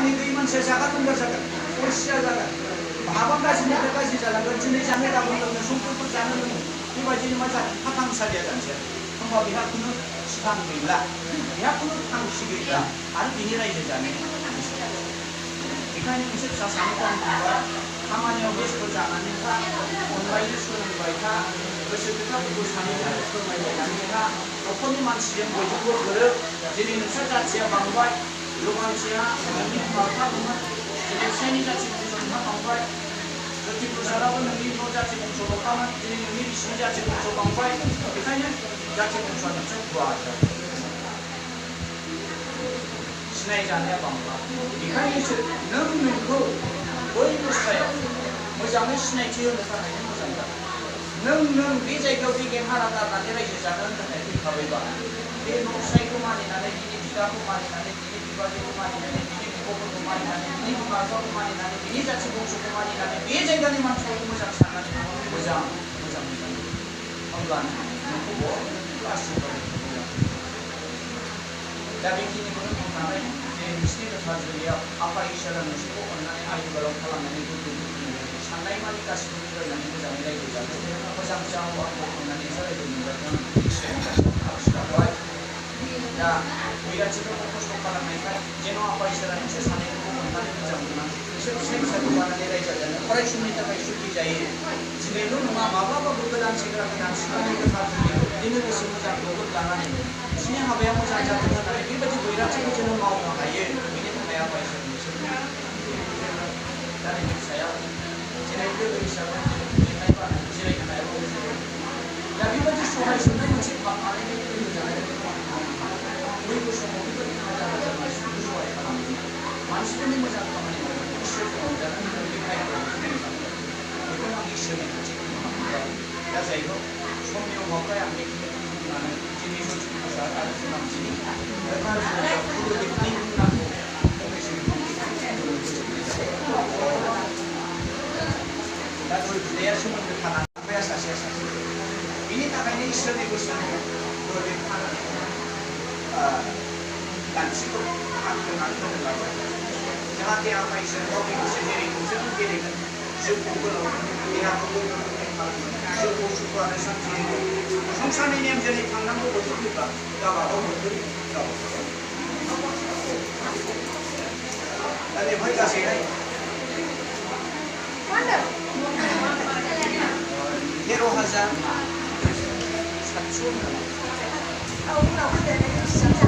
खामानि गैयै मानसिया जागा लोंग्रा जागोन अलसिया जागोन बहाबा गाज्रिनिफ्राय गाज्रि जालांगोन दिनै जानो गाबोन लोंनो समफोरफोर जानो लोङो बेबायदिनो मा जागोन फाथांसालिया जानोसै होमबा बेहा खुनु सिगां गैला बेहा खुनु थांखि गैला आरो बिनि रायजो जानायनि बेखायनो बिसोर फिसा सानैखौ आं बुंबाय खामानियाव बेस्थ' जानानै था अनलायनो सोलोंबाय था गोसो खोथाफोरखौ सानैजों फोरमायलायनानै था न'खरनि मानसिजों बयजोंबो गोरोब दिनै नोंस्रा जाथिया बांबाय लबानथिया नोंनि बिमा बिफामोन दिनै फिसायनि जाथि बंस' नोंहा बांबाय लोखि प्रसादाबो नोंनि न' जाथि बंस' दंखामोन दिनै नोंनि बिसिनि जाथि बंस' बांबाय बेखायनो जाथि बंस'आ नोंसोर गुवार जाबाय सिनायजानाया बांबाय बेखायनो नों नोंखौ बै दस्रायाव मोजाङै सिनायथि होनो थाखायनो मोजां जागोन नों बे जायगायाव बे गेमहारा गारनानै रायजो जानो थाखाय फैखाबायबा बे न' फिसायखौ मानिनानै बिनि बिदाखौ मानिनानै बिनि बिबाजैखौ मानिनानै बिनि बिब'फोरखौ मानिनानै बिनि बिमा बिफाखौ मानिनानै बिनि जाथि बंस'खौ मानिनानै बे जायगानि मानसिफोरखौ मोजां साननानै मोजां होमब्लानो नोंखौ आशिर्बाद दा बेखिनिखौनो बुंनानै दिनै नोंसिनि गोथार जुलियाव आफा इसोरा नोंसोरखौ अननानै आयुगलाव खालामनानै गोग्गो साननाय मानि गासिबो मिलायनानै मोजाङै रायजो जागोन मोजां फिसा हौवाखौ अननानै रायजो मोनबाय आखिलांबाय दा बैराथिफोरखौ खस्थ' खालामनायखाय जेन' आफा इसोरा नोंसोर सानैखौ अननानै मोजां मोननानै बिसोर फिसाय फिसाखौ लानानै रायजो जानो अराय समनि थाखाय सुखि जायो दिनैल' नङा माब्लाबाबो गोदान सेंग्रा गोदान सिख्लानि गोथार जुलियाव बिदिनो गोसो मोजां खौबो लानानै बिसोरनि हाबाया मोजां जाथों होननानै बेबायदि बैराथिखौ जोङो मावनो हायो बेनि थाखाय आफा इसोर नोंसोरखौ दा नैबे फिसाया दिनै लोगो हिसाबै लिरनाय बा जिरायनो हायाबाबो दा बेबायदि सहाय सोंनाय मोनसे खालामनानै लोगो जानाय बयबो समाव बेबायदि मोजां मोजां मानसिफोरखौ सहाय खालामो मानसिफोरनि मोजां खामानि मावनानै इसोरखौ रंजानानै बेखाय बेखौ आं इसोरनि खाथियाव बुंबाय दा जायखौ समनि अभाबखाय आं बेखिनिखौ बुंनानै दिनै सथि प्रसाद आरो जोनामथिनि गोथार जुलियाव गुरुदेबनि बुंनांगौ दा गय बिदाया सोमोन्दो थानानै थांबाया सासेया सासे बिनि थाखायनो इसोरनि बोसोनखौ गुरुदेब खानानै दानसिखौ हांख्रायनानै होनो लाबाय जाहाथे आफा इसोर गावनि गोसो जेरै नोंसोरखौ गेलेगोन जिउखौ गोलाव देहाखौ जिउखौ सुखु आरो सान्थि संसारनि नेम जेरै थांनांगौ बोथोर फैब्ला गावबागाव बोथोर दा बेवहाय गासैहाय 13,700